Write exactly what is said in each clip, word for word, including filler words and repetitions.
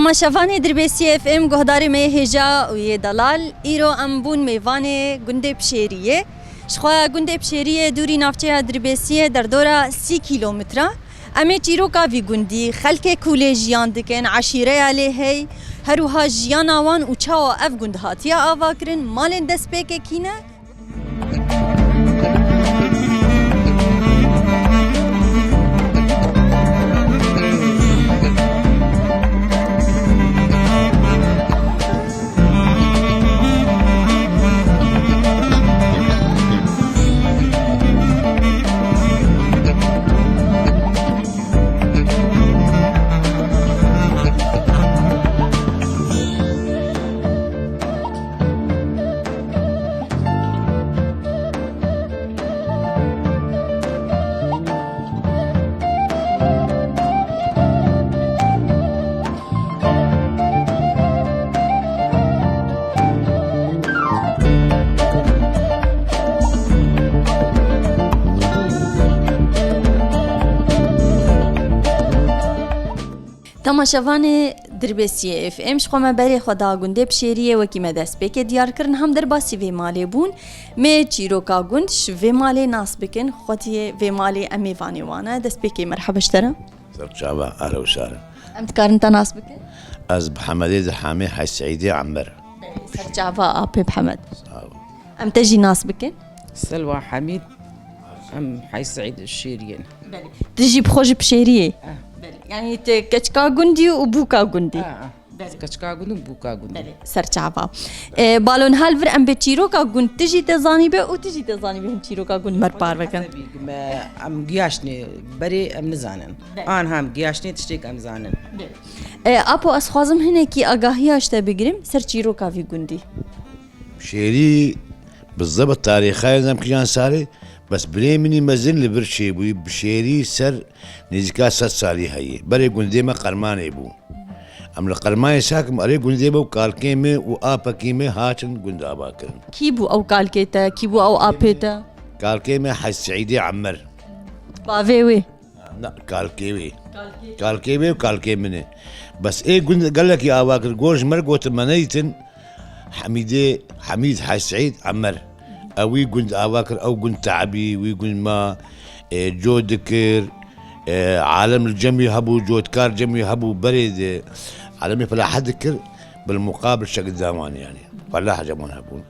Temaşevanê Dirbêsiyê F M, guhdarê me yê hêja û yê delal, îro em bûn mêvanê gundê Pişêriyê. Ji xwe gundê Pişêriyê dûrî navçeya Dirbêsiyê derdora sî kîlometre. Em ê çîroka vî gundî, xelkê ku lê jiyan dikin, eşîreya lê hey, her wiha jiyana wan û çawa ev gund hatiye avakirin, malên destpêkê kî ne? Temaşevanê Dirbêsiyê F M, ji xwe me berê xwe da gundê Pişêriyê, wekî me destpêkê diyar kirin, hem derbasî vê malê bûn. Mê çîroka gund ji vê malê nas bikin, xwetiyê vê malê em mêvanê wan e. Destpêkê merheba ji te re. Serçava, ahla û sahla. Em dikarin te nas bikin? Ez bi Hemedê Dilhamê Hec Seîdê Emer. Serçava apê Bihemed. Sağ ol. Em te jî nas bikin? Selwa Hemîd, em Hec Seîd Şêriyê ne. Belê. Tu jî bi xwe ji Pişêriyê? Eh. Belê. Yanî tu keçika gundî û bûka gundî? Ah, ah. Belê. Keçika gund û bûka gund. Belê. Serçava. E, balon hal vir em bi çîroka gund tu jî te zanîbe û tu jî te zanîbe him çîroka gund me parve kin. Hesebî me em giyaştnê berê em nizanin. Belê. An hem giyaştnê tiştêk em zanin. Belê. E, apo ez xwazim hinekî agahiya ji te bigirim ser çîroka vî gundî. Şêrî bi zebit tarîxayê zem kijan sarê, bes birê min î mezin li vir çêbûyî, bi Şêrî ser nêzîka sed salî heye. Berê gundê me Qermanê bû. Em li Qermanê sakim, erê gundê me û kalkê me û apekî me hatin gund ava kirin. Kî bû ew kalkê te? Kî bû ew apê te? Kalkê me Hec Seîdê Emer. Bavê wê? Na, kalkê wê. Kalkê. Kalkê wê û kalkê min e. Bes ê gund gelekî ava kir, gor ji me re gotin me nedîtin. Hemîdê, Hemîd Hec Seîd Emer. Ew wî gund ava kir, ew gund te'bî, wî gund ma, e, cot dikir, e, alem li cem wî hebû, cotkar cem wî hebû, berê de alemê felahet dikir, bil muqabil şekil dawan yanî. Felaha cem wan hebûn.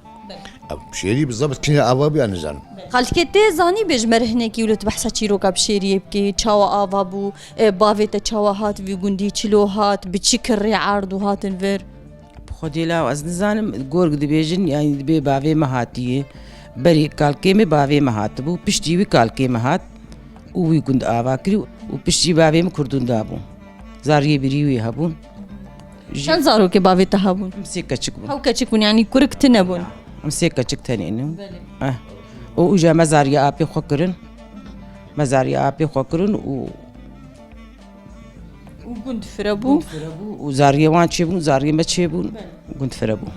Ev Şêrî bi zebit kî ava bû, ez nizanim. Xalkê tê zanî bê ji me re hinekî wilo tu behsa çîroka bi Şêriyê bikî, çawa ava bû, e, bavê te çawa hat vî gundî, çilo hat, bi çi kirrê erd û hatin vir? Xwedê law ez nizanim, gorg dibêjin, yanî dibê bavê me hatiye. Berî kalkê me bavê me hatibû, piştî wî kalkê me hat û wî gund ava kirî û piştî bavê me kurdûn dabû. Zariyê birî wî hebûn. Çend zarokê bavê te hebûn? Em sê keçik bûn. Hew keçik bûn, yanî kurik tune bûn? Em sê keçik tenê ne. Belê. Eh. Û uca me zariya apê xwe kirin. Me zariya apê xwe kirin û Û gund fire bû. Gund fire bû û zariyê wan çêbûn, zariyê me çêbûn. Belê. Gund fire bû.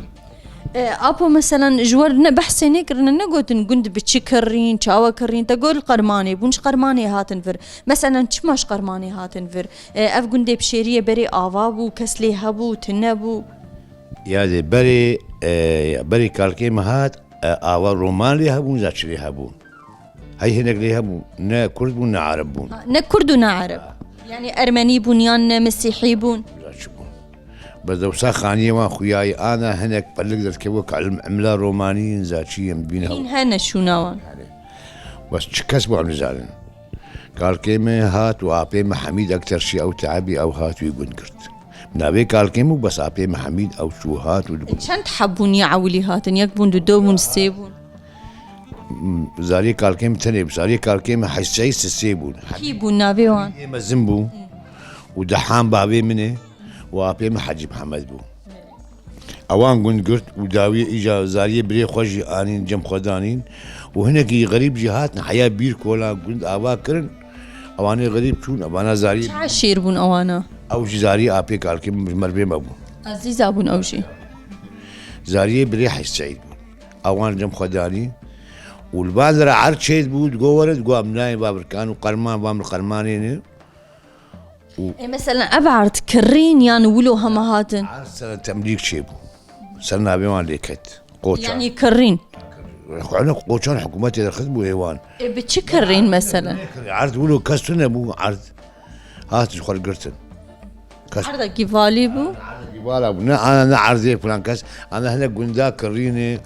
E, apo, meselen, ji we ne behsê nêkirine, negotin gund bi çi kirrîn, çawa kirrîn, te got li Qermanê bûn, ji Qermanê hatin vir. Meselen, çima ji Qermanê hatin vir? E, ev gundê bi Şêriyê berê ava bû, kes lê hebû, tune bû? Yadê berê, e, berê kalkê me hat, e, ava Roman lê hebûn, za çi lê hebûn. Hey hinek lê hebûn, ne Kurd bûn, ne Ereb bûn. Ha, ne Kurd û ne Ereb. Ha. Yanî Ermenî bûn yan ne Mesîhî bûn? Za çi bûn. Bes dewsa xaniyê wan xuyayî ana hinek pelik derdikeve wek ilim, imla romanî, za çi yên bîn hew. Hîn hene şûna wan. Bes çi kes bû em nizanin. Kalkê me hat û apê me Hemîd Ekterşî ew te'bî ew hat wî gund girt. Navê kalkê min bû, bes apê min Hemîd ew çû hat û dibû. Çend heb bûn ya ewilî hatin? Yek bûn, du bûn, sê bûn? Hmm, zariyê kalkê min tenê bû. Zariyê kalkê min Hec Seîd sê bûn. Kî bûn navê wan? Hemîdê mezin bû û Dehan bavê min e û apê min Hecî Mihemed bû. Ewan gund girt û dawiyê îja zariyê birê xwe jî anîn cem xwe danîn û hinekî xerîb jî hatin heya bîr kola gund ava kirin. Ewanê xerîb çûn, evana zariyê. Çi eşîr bûn ewana? Ew jî zariyê apê kalkê min ji mervê me bûn. Ezîza bûn ew jî. Zariyê birê Hec Seîd bûn. Ewan cem xwe danî û li van re erd çêt bû, digo were, digo em nayên va birkan û qerman, va min qermanê ne. Ê, mesela ev erd kirîn yan wilo hema hatin? Erd sere temlîk çêbû. Ser navê wan lê ket. Qoçan. Yanî kirîn. Xwene qoçan hikûmetê derxist bû ê wan. Ê, bi çi kirîn mesela? Erd wilo kes tune bû, erd hat ji xwe girtin. Kes Erdekî valî bû. Erdekî vala bû. Ne ana ne erdê filan kes. Ana hinek gunda kirînê.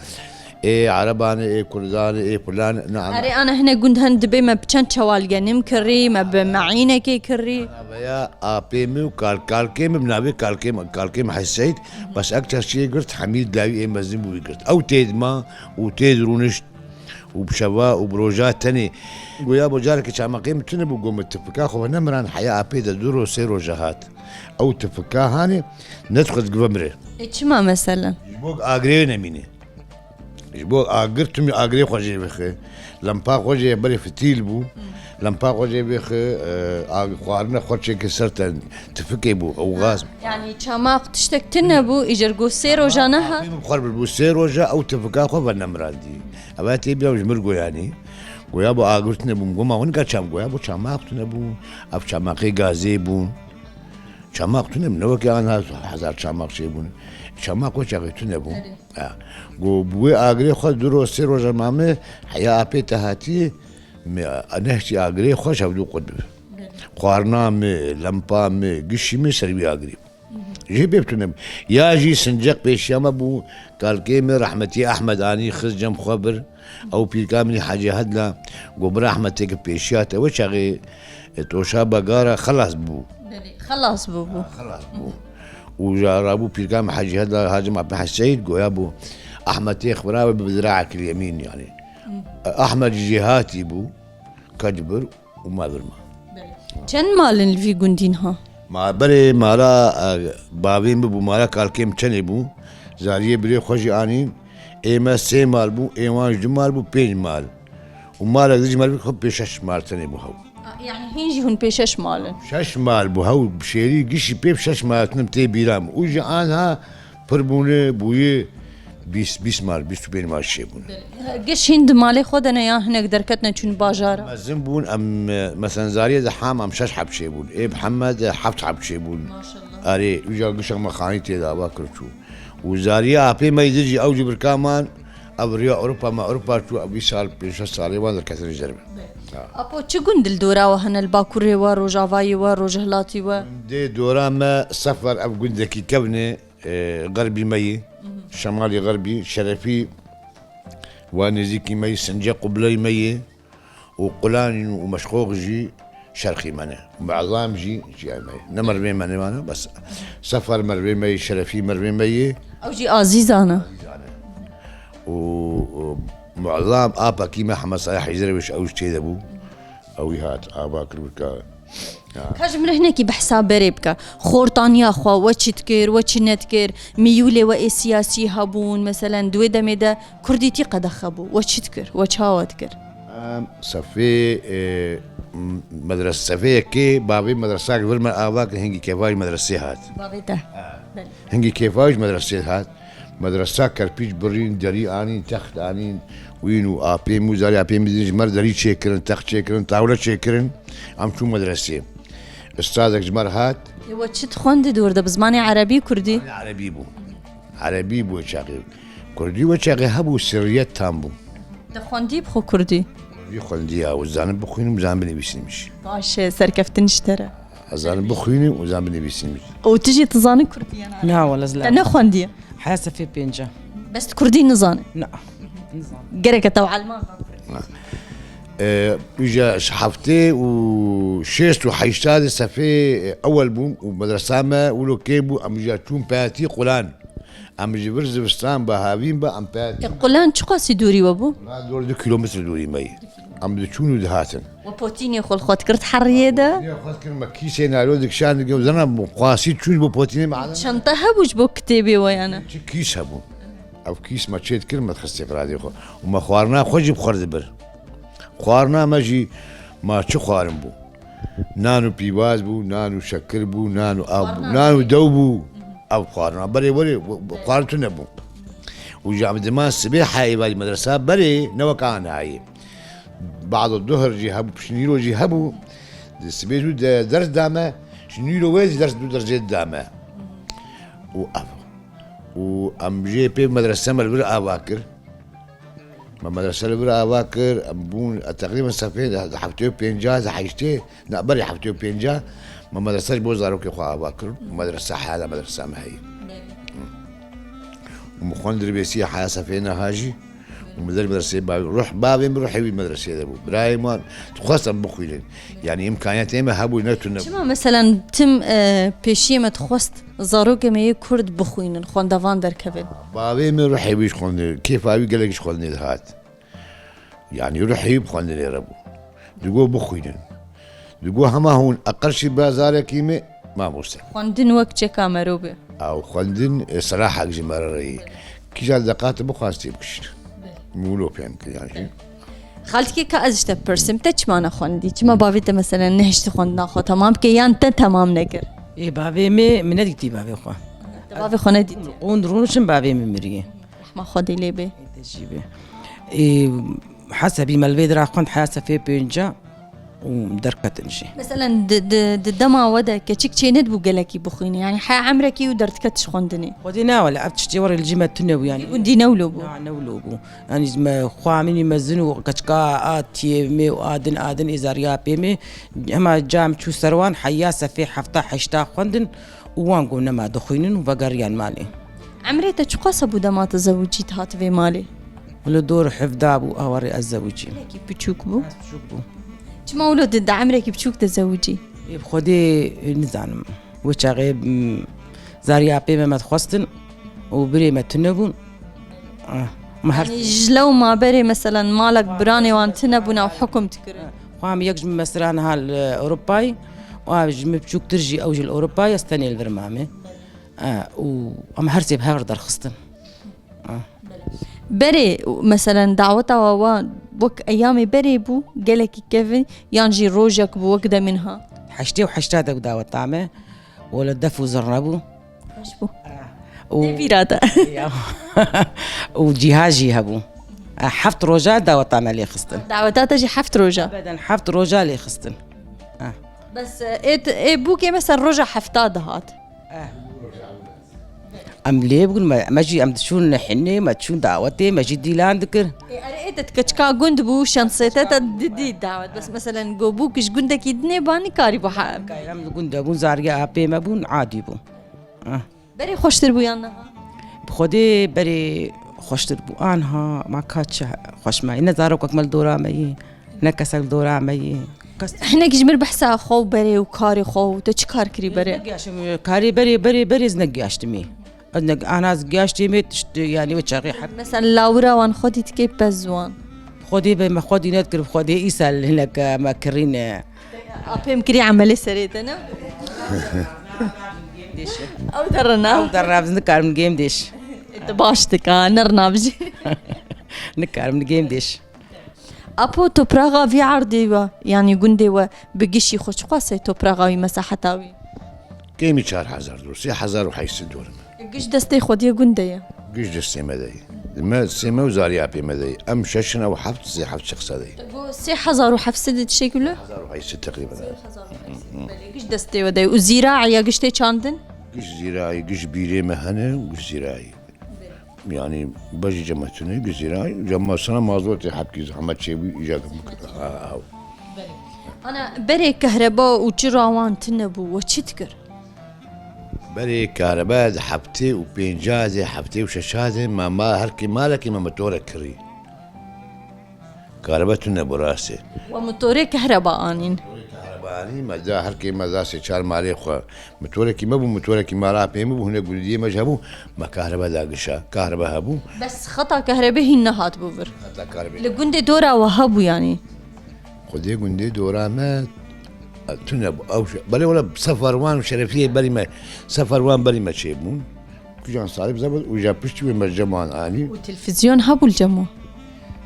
Ê Erebanê, ê Kurdanê, ê filan, ne ana. Erê, ana hinek gund hin dibê me bi çend çewal genim kirî, me bi meînekê kirî. Veya apê min û kal-, kalkê min, bi navê kalkê min, kalkê min Heseyîd, bes ek çerçiyê girt, Hemîd Dawî ê mezin bû wî girt. Ew tê dima û tê dirûnişt û bi şeva û bi roja tenê. Goya bo carekê çamaqê min tune bû, got min tifika xwe nemiran, heya apê de du roj sê roja hat. Ew tifika hanê, nedixwest give mirê. Ê, çima meselen? Ji bo agirê nemîne. Ji bo agir, tu mî agirê xwe jê vexwe. Lempa xwe jê berê fitîl bû. Lempa xwe jê vexwe, e, ag-, xwarina xwe çêke ser te tifikê bû, ew gaz. Yanî çamaq tiştek tune bû, îcar got sê roja nehat. Xwe bir bû sê roja, ew tifika xwe venemirandî. Ev tê biya ji mir goyanî. Goya bo agir tune bû, goma hûn ka çam goya bo çamaq tune bû. Ev çamaqê gazê bûn. Çamaq tune bû, ne wekî an hezar çamaq çêbûn. Çamaq wê çaxê tune bû. Erê. Ha. Go, bi wê agirê xwe du roj, sê roja mame, heya apê te hatî, me, nehştî agirê xwe ji hevdû qut bi. Xwarina me, lempa me, gişî me ser wî agirê. Jê pê tune bû. Ya jî sinceq pêşiya me bû, kalkê me rehmetî Ehmed anî xist cem xwe bir. Ew pîrka min Hecî Hedla, go bi rehmetê ke pêşiya te, wê çaxê, e, toşa begara xelas bû. Belê, xelas bûbû. Xelas bû. Û ja rabû pîrka min Hecî Hedla, Hacî Mehmet Heseyîd, goya bû Ehmed tê xwe bira we bi zira ekil yemîn, yanî. Ehmed jî hatî bû, kec bir û me bir ma. Belê. Çend mal in li vî gundî niha? Ma berê mala, e, bavê min bû, mala kalkê min çenê bû. Zariyê birê xwe jî anîn. Ê me sê mal bû, ê wan jî du mal bû, pênc mal. Û malek dijî mal bû, xwe pê şeş mal tenê bû hew. A, yanî hîn jî hûn pê şeş mal in? Şeş mal bû hew, bi şêrî gişî pê şeş mal tune tê bîra min. Û jî anha pir bûne, bûye bîst, bîst mal, bîst û pênc mal çêbûn. Giş hîn di malê xwe de ne ya hinek derketine çûn bajara? Mezin bûn, em, e, mesen zariyê de ham em şeş heb çêbûn. Ê bi heme de heft heb çêbûn. Maşallah. Erê, uca gişek me xanî tê de ava kir çû. Û zariyê apê me yê di jî ew jî birka man, ev riya Ewropa me Ewropa çû, ev vî sal, pênc şeş salê wan derketine ji derve. Ha. Apo, çi gund li dora we hene, li bakurê we, rojavayê we, rojhilatî we? Dê dora me Sefer, ev gundekî kevn e, e, xerbî me yê, şemalî xerbî, Şerefî, wa nêzîkî me yê, Since qibleyê me yê, û Qulanîn û Meşxox jî şerqî me ne. Muezam jî ciyayê me ye. Ne mervê me ne vana, bes Sefer mervê me yê, Şerefî mervê me yê. Ew jî Azîzan e. Û, û Muezam apekî me Hemed Salih Hîzir, ew jî tê de bû. Ew wî hat, ava kir wika. Ka ji min re hinekî behsa berê bike. Xortaniya xwe, we çi dikir, we çi nedikir, miyûlê we ê siyasî hebûn, meselen, di wê demê de kurdîtî qedexe bû. We çi dikir, we çawa dikir? Em, sefê, e, m-, medres-, sefê yekê bavê medresa vir me ava kir, hingî kêfa ji medresê hat. Bavê te. Ha. Belê. Hingî kêfa ji medresê hat. Medresa kerpîç birîn, derî anîn, text anîn, wîn û apê min û zarê apê min ji me re derî çêkirin, text çêkirin, tawle çêkirin. Em çûn medresê. Ustazek ji me re hat. Ê, we çi dixwendî di wir de? Bi zimanê erebî, kurdî? Zimanê erebî bû. Erebî bû wê çaxê. Kurdî wê çaxê hebû, sirriyet tam bû. Te xwendî bi xwe kurdî? Kurdî xwendî ya, û zanim bixwînim, zanim binivîsim jî. Baş e, serkeftin ji te re. Ez zanim bixwînim û zanim binivîsim jî. Û tu jî tu zanî kurdî yan? Na, wele ez Te nexwendiye? Heya sefê pênca. Bes tu kurdî nizanî? Na. Nizan. Gereke te û elman zan kurdî. E, îja ji heftê û şêst û heştadê sefê, e, ewel bûm û medresa me wilo kêm bû, em îja çûn peyatî Qulan. Em ji vir zivistan be havîn be, em peyatî. E, Qulan çiqasî dûrî we bû? Qulan dor du kîlometre dûrî me ye. Em diçûn û dihatin. We potînê xwe li xwe dikirt heriyê de? Potînê xwe dikirt, me kîsê nalo dikişand, dikim, zana, xwasî çûn bo potînê me. Çente hebû ji bo kitêbê we, yana? Çi kîs hebû. Ev kîs me çê dikir, me dixistê qradê xwe. Û me xwarina xwe jî bi xwe re dibir. Xwarina me jî, ma çi xwarin bû? Nan û pîvaz bû, nan û şekir bû, nan û av bû, nan û dew bû. Ev xwarina. Berê werê, xwarin tune bû. Û ji em diman sibê heyvalî medresa berê, ne wek anayê. Bado duhur jî hebû, pişt nîro jî hebû. Di sibê zû de ders dame, Çinîro wê zî ders du derecê dida me. Û ev. Û em jê pê medrese me li vir ava kir. Me medrese li vir ava kir, em bûn, e, teqrîben sefê de heftê û pênca, de heştê, ne, berê heftê û pênca, me medrese ji bo zarokê xwe ava kir. Medrese, hala medresa me heye. Û min xwend dirbêsî haya sefê niha jî. Û min der medreseyê bavê, ruh, bavê min ruhê wî medreseyê de bû. Birayê min dixwest em bixwînin. Yanî îmkaniyetê me hebû, ne tune bû. Çima meselen tim, e, pêşiyê me dixwest zarokê me yê Kurd bixwînin, xwendevan derkevin? Bavê min ruhê wî ji xwendê, kêfa wî gelek ji xwendê dihat. Yanî ruhê wî bi xwendinê re bû. Digot bixwînin. Digot hema hûn eqel şî ba zarekî me, mamoste. Xwendin wek çeka mero be. Ew xwendin, e, silahek ji me re re ye. Kîjan deqat bixwast tê bikişîne. Min wilo fêm kir, yanî. Xaltikê, ka ez ji te bipirsim, te çima nexwendî? Çima bavê te, meselen, nehiştî xwendina xwe temam bike yan te temam nekir? Ê, bavê me, min nedîtî bavê xwe. Te bavê xwe nedîtî? Qûn rûnişin bavê min miriye. Rehma Xwedê lê bê. Ê, te jî bê. Ê, hesebî me li vê dira xwend heya sefê pênca û derketin jî. Meselen, di, di, di dema we de keçik çênedibû gelekî bixwîne? Yanî heya emrekî û derdiket ji xwendinê? Xwedê ne, wele ev tiştê werê li cî me tune bû, yanî. Gundî ne wilo bû? Na, ne wilo bû. Yanî me xwamînî mezin û keçika a tiyê me û a din, a din ê zariya pê me. Hema cam çû ser wan, heya sefê hefta heşta xwendin û wan got nema dixwînin û vegeriyan malê. Emrê te çiqas hebû dema te zewicî, te hat vê malê? Wilo dor hevda bû, awarê ez zewicîm. Gelekî piçûk bû? Ez piçûk bû. Çima wilo di, di emrekî piçûk de zewicî? Ê, bi Xwedê, e, nizanim. Wê çaxê, m, zariya pê me, me dixwestin û birê me tune bûn. Ah, me her Yanî ji lewma berê, meselen, malek biranê wan tune bûna û hukum dikirin? Xwam yek ji min mesira niha li Ewropayê, û ev ji min biçûktir jî, ew jî li Ewropayê, ez tenê li vir mame. Ah, û em her sê bi hev re derxistin. Ah. Berê, meselen, daweta we wa wek eyamê berê bû, gelekî kevin, yan jî rojek bû wek demên ha? Heştê û heşta de daweta me, wele def û zirne bû. Baş bû. Ah, û Ne bîra te? Ya. Û cîha jî hebû. Ah, heft roja daweta me lê xistin. Daweta te jî heft roja? Beden heft roja lê xistin. Ah. Bes, e, ê t-, ê bûkê me ser roja hefta dihat. Eh. Em lê bûn, me, me jî em diçûn hinê, me diçûn dawetê, me jî dîlan dikir. Ê, erê, ê te keçika gund bû, şensê te te didî dawet. Bes, meselen, go bûk ji gundekî dinê ba nikarî bû ha. Em li gund de bûn, zariya apê me bûn, adî bû. Ah. Berê xweştir bû yan niha? Bi Xwedê berê xweştir bû. Anha ma ka çi xweş me. Ne zarokek me li dora me yî, ne kesek li dora me yî. Kes Hinek ji mir behsa xwe û berê û karê xwe û te çi kar kirî berê? Negiyaştim, karê berê, berê, berê ez negiyaştimî. Ez ne, ana ez giyaştê me tişt, yanî wê çaxê heb. Mesela lawira wan xwedî dikê pez wan. Xwedê be me xwedî nedikir, Xwedê îsal hinek me kirîne. A pêm kirî emelê serê te ne? Ew derre nav. Ew derre nav, ez nikarim gêm dêş. Te baş dika, nirnav jî. Nikarim gêm dêş. Apo topraxa vî erdê we, yanî gundê we bi gişî xwe çiqas e topraxa wî, mesaheta wî? Kêmî çar hezar dor, sê hezar û heyşt sed dor me. Giş destê xwediyê gundê ye? Giş destê me de ye. Me sê me û zarî apê me de ye. Em şeş in, ew heft, sê heft şexsa de ye. Te got sê hezar û heft sed tiştekî wilo? Hezar û heyşt sed teqrîben. Sê hezar û heyşt sed. Belê, giş destê we de ye. Û zîraî ya giştê çandin? Giş zîraî, giş bîrê me hene û giş zîraî. Yanî bejî cema tune, giş zîraî, cema sana mazotê hepkî zehmet çêbû, îca ha, ha. Ana berê kehreba û çira wan tune bû, we çi dikir? Berê kahreba di heftê û pênca de, heftê û şeşa de, me ma her kê malekê me motorek kirî. Kahreba tune bû rastê. We motorê kehreba anîn? Motorê kahreba anî, me da her kê me da sê çar malê xwe. Motorekî me bû, motorekî mala pê me bû, hinek gundiyê me jî hebû, me kahreba da gişa. Kahreba hebû. Bes xeta kahrebê hîn nehat bû vir. Xeta kahrebê. Li gundê dora we hebû yanî? Xwedê gundê dora me, e, tune bû. Ew şe-, belê wele Seferwan û Şerefiyê berî me, Seferwan berî me çêbûn. Kujan Salih bize û ja piştî wê me ceman anî. Û televîzyon hebû li cem we?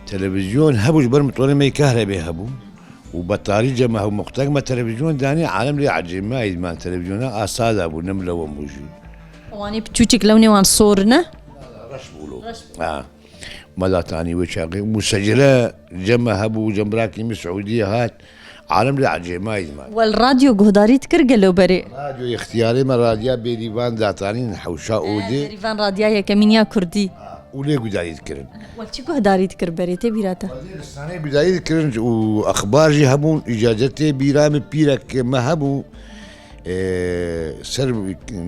Televîzyon hebû, ji ber motorê me yê kahrebê hebû. Û betarî cem me hebû. Muqtek me televîzyon danî, alem lê ecêb me, me televîzyona a sada bû, ne mile wan bû jî. Wanî piçûçik lewnê wan sor ne? Reş bû lo. Reş bû. Ha. Me da tanî wê çaxê. Musecile cem me hebû, cem birakî min Siûdiyê hat. Alem lê ecêmayî ma. Wel, radyo guhdarî dikir gelo berê? Radyo, ixtiyarê me radya Bêrîvan datanîn hewşa Odê. Bêrîvan radya yekemîn ya Kurdî. Û lê guhdarî dikirin. Wel, çi guhdarî dikir berê, tê bîra te? Wezîr Stanê guhdarî dikirin û exbar jî hebûn, îca tê bîra min pîrek me hebû. Ee, ser,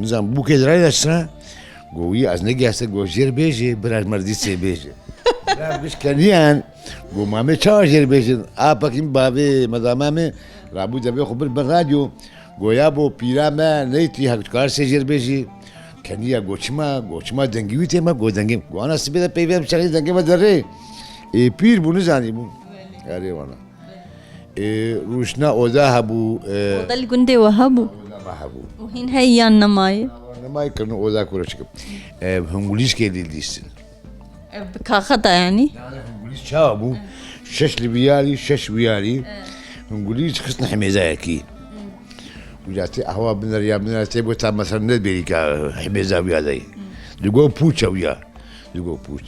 nizam, bûkê dirayê de çina, go wî ez negiheste, go jêr bêjê, bira ji merdî sê bêjê. Bira giş keniyan, go mamê çawa jêr bêjin? A pekîn bavê medama min, rabû devê xwe bir bin radyo, go ya bo pîra me, neytî hek dikar sê jêr bêjî. Keniya go çima, go çima dengî wî tê me, go dengê, go ana sibê de peyvê biçaxî dengê me derê. Ê pîr bû, nizanî bû. Erê wana. Ê, rûşna oda hebû, ê, Oda li gundê we hebû? Oda me hebû. Û hîn heye yan nemayê? Nemayê kirine oda kuro çikim. Ê, hingulîskê lî dîstin. Ê, bi kaxeta yanî? Yani hingulîs çawa bû? Şeş li viyarî, şeş wiyarî. Hingulîs xistin himêzayekî. Wî de tê ehwa bineriya, bineriya tê bota mesela ne bêrîka himêza wiya dey. Digo pûç ew ya. Digo pûç.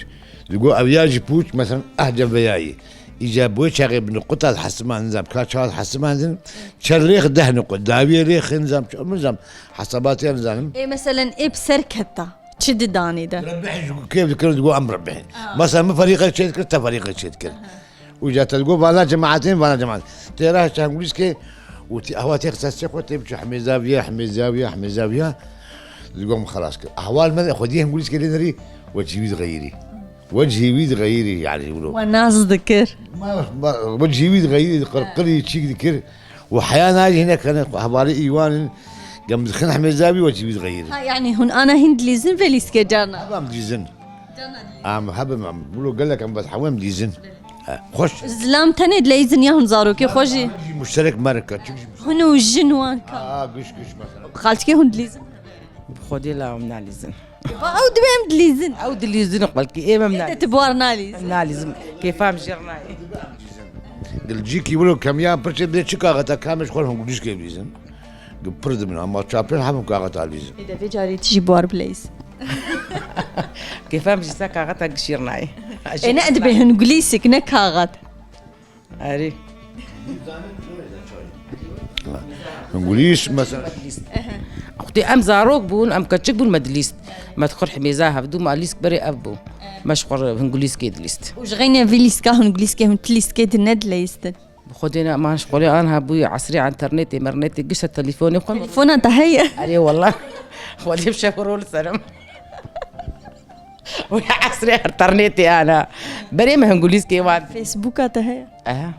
Digo ev ya jî pûç, mesela, ehce veyayî. Îca boy çaxê bi nuqita hesiman nizam, ka çawa hesimandin, çel rêx deh nuqit, dawiyê rêx nizam, nizam, hesabatê nizanim. Ê, meselen, ê bi ser keta, çi didanê de? Rebbihî ji kêf dikir, digo em rebbihîn. Aa. Mesela, min ferîqek çê dikir, te ferîqek çê dikir. Aha. Û ca te digo, vana cemaetên, vana cemaet. Tê re çend gulîskê, û tê ehwa tê xisesê xwe tê biçe hemêza viya, hemêza viya, hemêza viya. Digo, min xelas kir. Ehwal me xwedî hingulîskê lê nerî, we cî wî dixeyirî. We cihê wî dixeyirî, yani, wilo. We nas dikir. Ma, ma, we cihê wî dixeyirî, diqirqirî, çîk dikir. We heya nayî hinek hene, hevalê îwan in, gem dixin hemêza wî, we cihê wî dixeyirî. Ha, yani, hûn ana hîn dilîzin vê lîskê carna? Hebem dilîzin. Carna dilîzin. Em hebim em, wilo gelek em bes hewem dilîzin. Ha, xweş. Zilam tenê dileyizin ya hûn zarokê xwe jî? Jî muşterek me re ka, çik jî muşterek. Hûn û jin wan ka? Aa, giş, giş, mesela. Xaltikê hûn dilîzin? Bi Xwedê la em nalîzin. Ba ew dibe em dilîzin. Ew dilîzin, belkî êm em nalîzin. Ê, te tu buhar nalîzin. Em nalîzin. Kêfa em jêr nayê. Gilcîkî wilo kemiyan pirçê bidê çi kaxeta kamê ji xwe hingulîskê bilîzin. Gil pir dibin ama çapên hemû kaxeta lîzin. Ê, de vê carê tu jî buhar bileyz. Kêfa em jî sa kaxeta gişîr nayê. Ê, ne dibe hingulîsik, ne kaxet. Erê. Hingulîs mesela. Wextê em zarok bûn, em keçik bûn, me dilîst. Me dixwir himêza hevdû, me lîsk berê ev bû. Me ji xwe re hingulîskê dilîst. Û ji xeynê vî lîska hingulîskê hûn ti lîskê di nedileyistin? Bi Xwedê ne, man ji xwelê an hebûye, esrê enternetê, mernetê, gişte telîfonê xwe. Telîfona te heye? Erê wallah. Xwedê bi şev û rol serim. Wê esrê enternetê ana. Berê me hingulîskê wan. Facebooka te heye? Aha.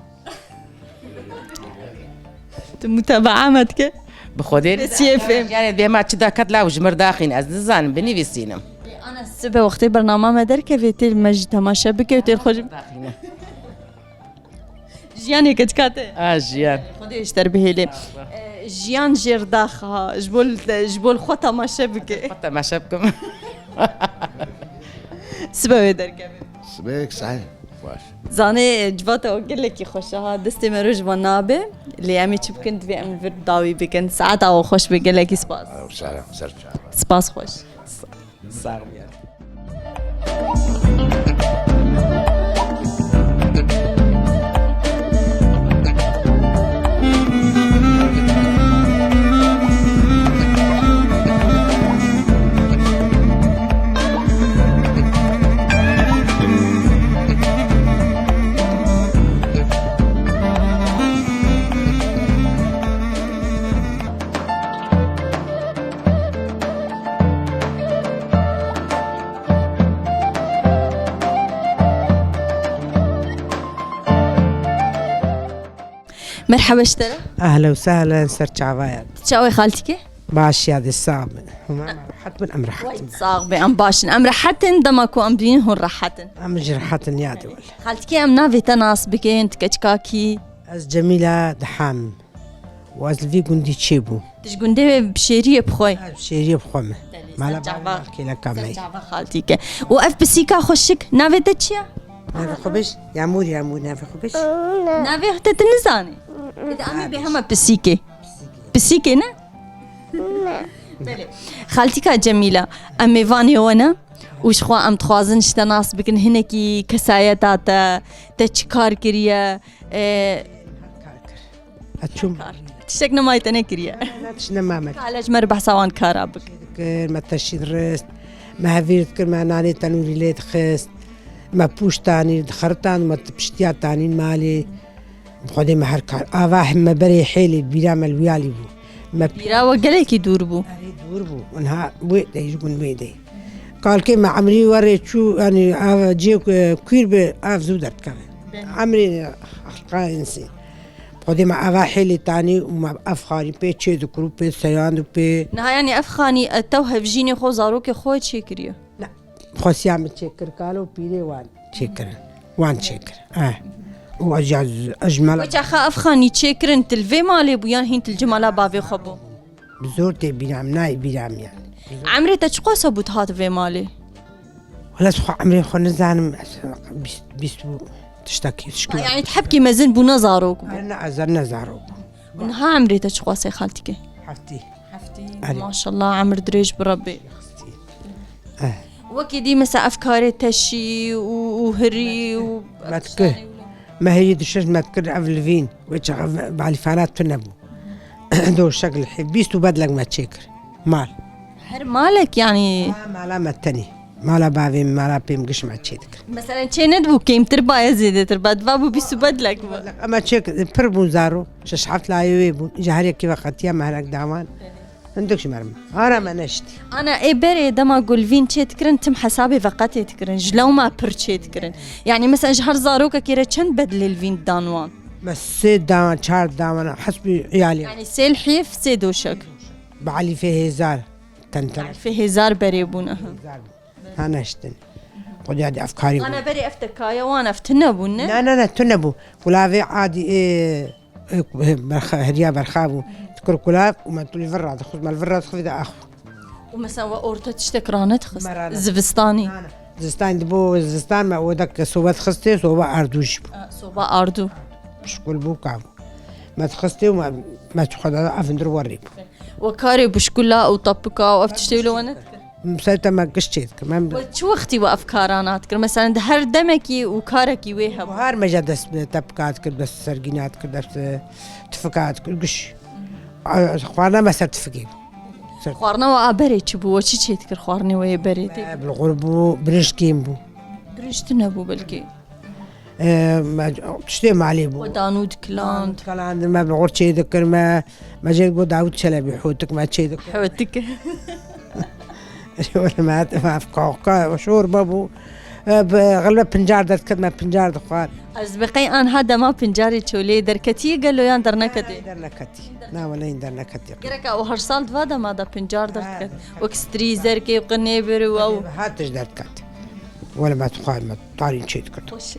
Tu mutabaa me dike? Bi Xwedê ne. Kesiyê fêm. Yani bê ma çi daket law ji mir daxîn, ez nizanim, binivîsînim. Ana sibe wextê bernama me derkeve tê me jî temaşe bike û tê xwe jî. Daxîne. Jiyanê keçika te. A, jiyan. Xwedê ji te re bihêlê. E, jiyan jêr dax ha. Ji bo, ji bo li xwe temaşe bike. Xwe temaşe bikim. Sibe wê derkeve. Sibeyek sehî. Baş. Zanê civata o gelekî xweş e ha. Destê me roj ve nabe. Lê em ê çi bikin, divê em vir dawî bikin. Saeta o xweş be, gelekî spas. Ew sere, ser çava. Spas xweş. Sax bî. Merhaba ji te re. Ehlen û sehlen, ser çava ye. Çawa ye xaltîkê? Baş ya de, sax be. Hûn rehet bin, em rehet in. Sax be, em baş in. Em rehet in, dema ku em dibînin hûn rehet in. Em jî rehet in ya de wele. Xaltîkê, em navê te nas bikin, tu keçika kî? Ez Cemîla Diham im. Û ez li vî gundî çêbûm. Tu ji gundê wê bi şêriyê bi xwe yî? Ez bi şêriyê bi xwe me. Belê, mala ser çava, bavê me kêleka me yî. Ser çava xaltîke. Û ev pisîka xweşik, navê te çi ye? Navê xwe bêj, Yamûr, Yamûr, navê xwe bêj. Navê te tu nizanî? Ê de em ê bê hema pisîkê. Pisîkê ne? Belê. Xaltîka Cemîla, em mêvanê we ne û ji xwe em dixwazin ji te nas bikin, hinekî kesayeta te, te çi kar kiriye, e, Kar kir. Ez çûm. Tiştek nema te nekiriye. Ne, tişt nema me. Ka hele ji me re behsa wan kara bik. Dikir, me teşî dirist, me hevîr dikir, me nanê tenûrî lê dixist, me pûş tanî, dixiritan, me piştiya tanîn malê. Xwedê me her kar. Ava me berê hêlê bîra me li wiyalî bû. Me Bîra we gelekî dûr bû. Erê dûr bû. Niha wê dey ji gund wê dey. Kalkê me emrî werê çû, yanî ev cê ku-, kûr bi ev zû derdikeve. Belê. Emrê xelqa insî. Xwedê me eva hêlî tanî û me ev xanî pê çê dikir û pê seyand û pê Niha yanî ev xanî, e, tew hevjînê xwe, zarokê xwe çêkiriye? Ne. Xwesiya min çêkir, kalo pîrê wan çêkirin. Wan çêkir. Eh. Û ez ya z-, ez ji mala Wê çaxa ev xanî çêkirin, til vê malê bû yan hîn til cimala bavê xwe bû? Bi zor tê bîra min, nayê bîra min yani. Emrê te çiqas bû tu hat vê malê? Wela ez xwe emrê xwe nizanim, ez bîst, bîst û tiştekî, tişkî. Ha, yani tu hebkî mezin bû, ne zarok bû? Ne, ez ne zarok bû. Niha emrê te çiqas e xaltîkê? Heftî. Heftî. Erê. Maşallah, emir dirêj bi Rebbê. Heftî. Eh. Wekî dî mesela ev karê teşî û, û hirî û Me dikir. Me heyî dişir me dikir ev livîn. Wê çax ev balîfana tune bû. Doşek li hê bîst û bedlek me çêkir. Mal. Her malek yani? Ha, mala me tenê. Mala bavê min, mala pê min giş me çê dikir. Mesela çê nedibû kêmtir ba ya zêdetir ba, diva bû bîst û bedlek bû. Ama çêkir, pir bûn zaro. Şeş heft layê wê bûn. Ji her yekî ve qetiya me hinek dawan. Hindik ji me re. Ara me neşt. Ana ê berê dema ku livîn çê dikirin, tim hesabê veqetê dikirin. Ji lewma pir çê dikirin. Yani mesela ji her zarokekê re çend bedlê livîn didan wan? Me sê dawan, çar dawan, hesbî iyalê. Yani sê lihîf, sê doşek. Bi elîfê hêzar. Ten ten. Elîfê hêzar berê bûn, aha. Hêzar bûn. Ha neştin. Xwedî hadi ev karî bûn. Ana berê ev te kaya wan ev tune bûn, ne? Na, na, na, tune bû. Kulavê adî, ê, ê, berxa, heriya berxa bû. Dikir kulav û me tu li vir radixist, me li vir radixist de axu. Û mesela we orta tiştek rane dixist? Me rane. Zivistanî? Na, na. Zivistan dibo, zivistan me o dek soba dixistê, soba ardû jî bû. Ha, soba ardû. Pişkul bû, kav. Me dixistê û me, me çi xwe da ev hundir werê bû. We karê bişkula û tapika û ev tiştê wilo we nedikir? Ser te me giş çê dikir. Me We çi wextî we ev karan hat kir? Mesela di her demekî û karekî wê hebû? Buhar me ja dest bi tapika dikir, dest sergîna dikir, dest, e, tifika dikir, giş. A, xwarina me ser tifikê bû. Ser Xwarina we a berê çi bû? We çi çê dikir xwarinê we yê berê tê? Me bulgur bû, birinç kêm bû. Birinç tune bû belkî. E, me, tiştê malê bû. We danû dikiland. Dikiland, me bi xwe çê dikir, me, me jê go Dawud Çelebi, hotik me çê dikir. Hotik. Wele me hat, me ev qawqa, şorba bû. E, bi xilbe pincar derdiket, me pincar dixwar. Ez bi qey anha dema pincarê çolê derketiye gelo yan derneketiye? Derneketiye. Na, wele hîn derneketiye. Gereka û her sal diva dema da pincar derdiket. Ha. Wek strî, zerkê, qinê bir û ew. Ha tij derdiket. Wele me dixwar, me tarîn çê dikir. Xweş.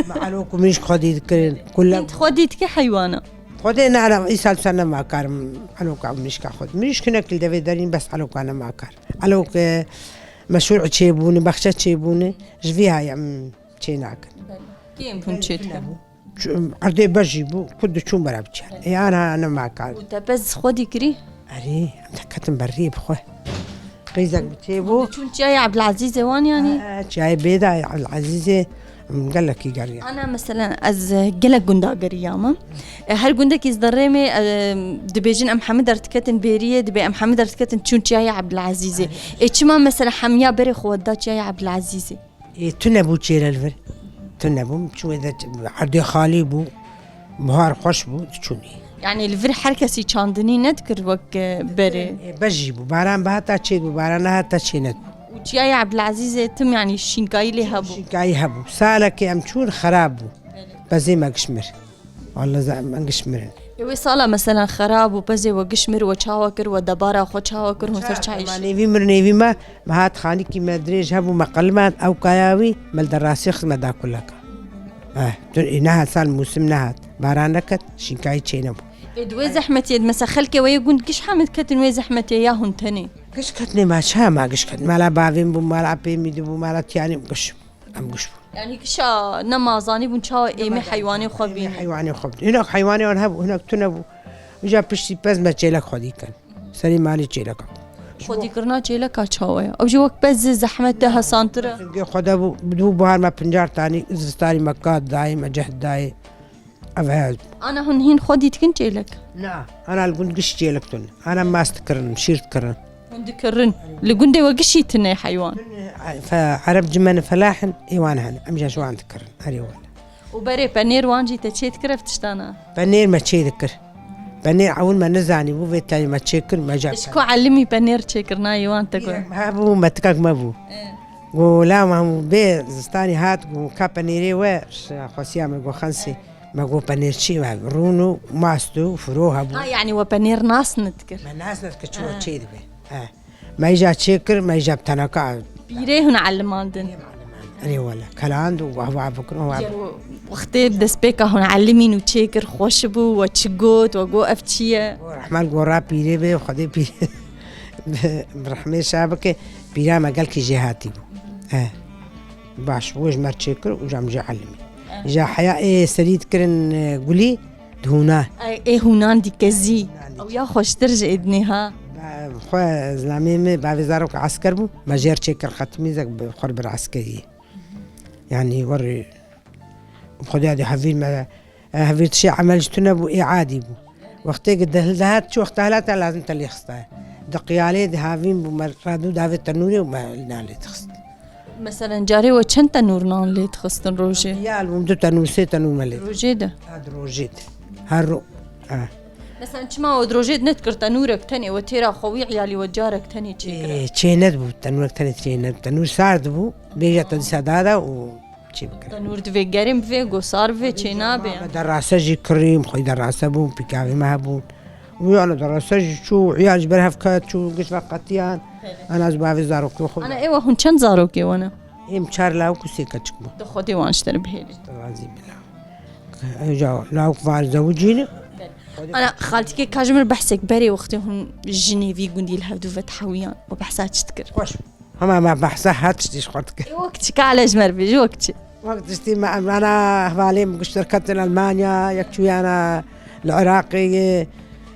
Me elok û mirîşk xwedî dikirin. Kulle Hîn xwedî dike heywana? Xwedê ne, ne, îsal ser nema karim eloka û mirîşka xwedî. Mirîşk hinek li devê derîn bes eloka nema kar. Elok, e, meşhur çê bûne, baxçe çê bûne. Ji vî haya, em çê nakin. Kêm hûn çê dikin? Erdê bejî bû, ku diçûn bera biçer. Ê, ana, ana me kar. Û te pez xwedî kirî? Erê, em te ketin berriyê bi xwe. Qîzek bi tê bû. Diçûn çiyayê Ebdilezîzê wan yanî? He, çiyayê bêda Ebdilezîzê, em gelekî geriya. Ana, mesela, ez, e, gelek gunda geriyame. E, her gundekî ez derê me, e, dibêjin em hemû derdiketin bêriyê, dibê em hemû derdiketin çûn çiyayê Ebdilezîzê. Ê, çima, mesela, hemiya berê xwe da çiyayê Ebdilezîzê? Ê, tune bû çêre li vir. Tune bû. Çû wê de erdê xalî bû. Buhar xweş bû, diçûnê. Yani li vir her kesî çandinî nedikir wek, e, berê? Ê, bejî bû. Baran bihata çê bû, baran nehata çê nedibû. Û çiyayê Ebdilezîzê tim yani şînkayî lê hebû? Şînkayî hebû. Salekê em çûn xerab bû. Belê. Pezê me giş mir. Walla ze-, me giş mirin. Ê, wê sala mesela xerab û pezê we giş mir, we çawa kir, we debara xwe çawa kir, hûn ser çayê? Çawa, nêvî mir, nêvî me, me hat xanîkî me dirêj hebû, me qelimand, ew kaya wî, me li derasê xist me da kuleka. Eh, tu, ê, nehat sal mûsim nehat. Baran neket, şînkayî çê nebû. Ê, di wê zehmetiyê de, mesela xelkê we yê gund giş hemid ketin wê zehmetiyê ya hûn tenê? Giş ketnê me, çawa me giş ketnê? Mala bavê min bû, mala pê min dibû, mala tiyanê min giş. Em giş bûn. Yani gişa nema zanîbûn çawa êmê heywanê xwe bînin. Heywanê xwe bînin. Hinek heywanê wan hebû, hinek tune bû. Îja piştî pez me çêlek xwedî kirin. Serê malê çêleka. Xwedîkirina çêleka çawa ye? Ew jî wek pez zehmet e, hesantir e. Çungê xwe de bû, bi dû buhar me pincar tanî, zivistarî me kat dayê, me cehd dayê. Ev he. Ana hûn hîn xwedî dikin çêlek? Na, ana li gund giş çêlek tune. Ana mas dikirin, şîr dikirin. Hûn dikirin. Li gundê we gişî tune heywan? Fe-, Ereb cimene felahin, ê wan hene. Em jî ji wan dikirin. Erê wele. Û berê penêr wan jî te çê dikir ev tiştana? Penêr me çê dikir. Penêr ewil me nizanî bû, vê tayê me çê kir, me jî. Ji ku elimî penêr çêkirina yê wan te ku? Hebû, metikek me bû. Ê. Go, la me hemû bê zistanî hat, go, ka penêrê we, xwesiya me go xensê. Me go penêrçî me rûn û mast û firo hebû. Ha, yani we penêr nas nedikir? Me nas nedikir çi we çê dibe. He. Me îja çê kir, me îja bi teneka. Pîrê hûn elimandin? Erê wele, keland û wahwa bikin û wahwa. Wextê destpêka hûn elimîn û çê kir xweş bû, we çi got, we got ev çi ye? Rehman gora pîrê bê, Xwedê pîrê bi rehmê şa bike, pîra me gelkî jêhatî bû. He. Baş bû, ji me çê kir û cam jê elimî. Ja heya ê serî dikirin, e, gulî, di hûna. Ê, ê hûnan dîkezî. Hûnan dîkezî. Ew ya xweştir ji êdinê ha. Ba-, xwe zilamê min bavê zarok esker bû. Me jêr çêkir xetimî zek bi xwe bir eskerî. Yani werî Xwedê de hevîr me, e, hevîr tişê emel ji tune bû, ê adî bû. Wextê ki deh-, dehat çi wexta helata lazim te lê xista. Di qiyalê de havîn bû me radû davê tenûrê û me nan lê dixist. Meselen, carê we çend tenûr nan lê dixistin rojê? Qiyal bûm, du tenûr, sê tenûr me lê. Rojê de? Ha, di rojê de. Her ro-, ha. Meselen, çima we di rojê de nedikir tenûrek tenê we têra xwe wî iyalî we carek tenê çêkir? Ê, çê nedibû, tenûrek tenê çê nedibû. Tenûr sard bû, bêje te dîsa dada û çê bikir. Tenûr divê germ bivê, gosar bivê, çê nabê. Me derase jî kirîm, xwey derase bûn, pîkavê me hebûn. Û yani derase jî çû, iyal ji ber hev ket, çû giş ve qetiyan. Belê. Ana ez bavê zarokê xwe. Ana ê we hûn çend zarokê we ne? Êm çar lawik û sê keçik bû. Di Xwedê wan ji te re bihêlin. Razî bila. Eja lawik var zewicîne. Ana xaltîkê ka ji min behsek berê wextê hûn jinê vî gundî li hevdû ve dihewiyan û behsa çi dikir? Xweş. Hema me behsa her tiştî ji xwe dikir. Ê, wek çi? Ka ele ji me re bêje, wek çi? Wek tiştî me, em ana hevalê min giştir ketin Elmanya, yek çûyana li Iraqê, e,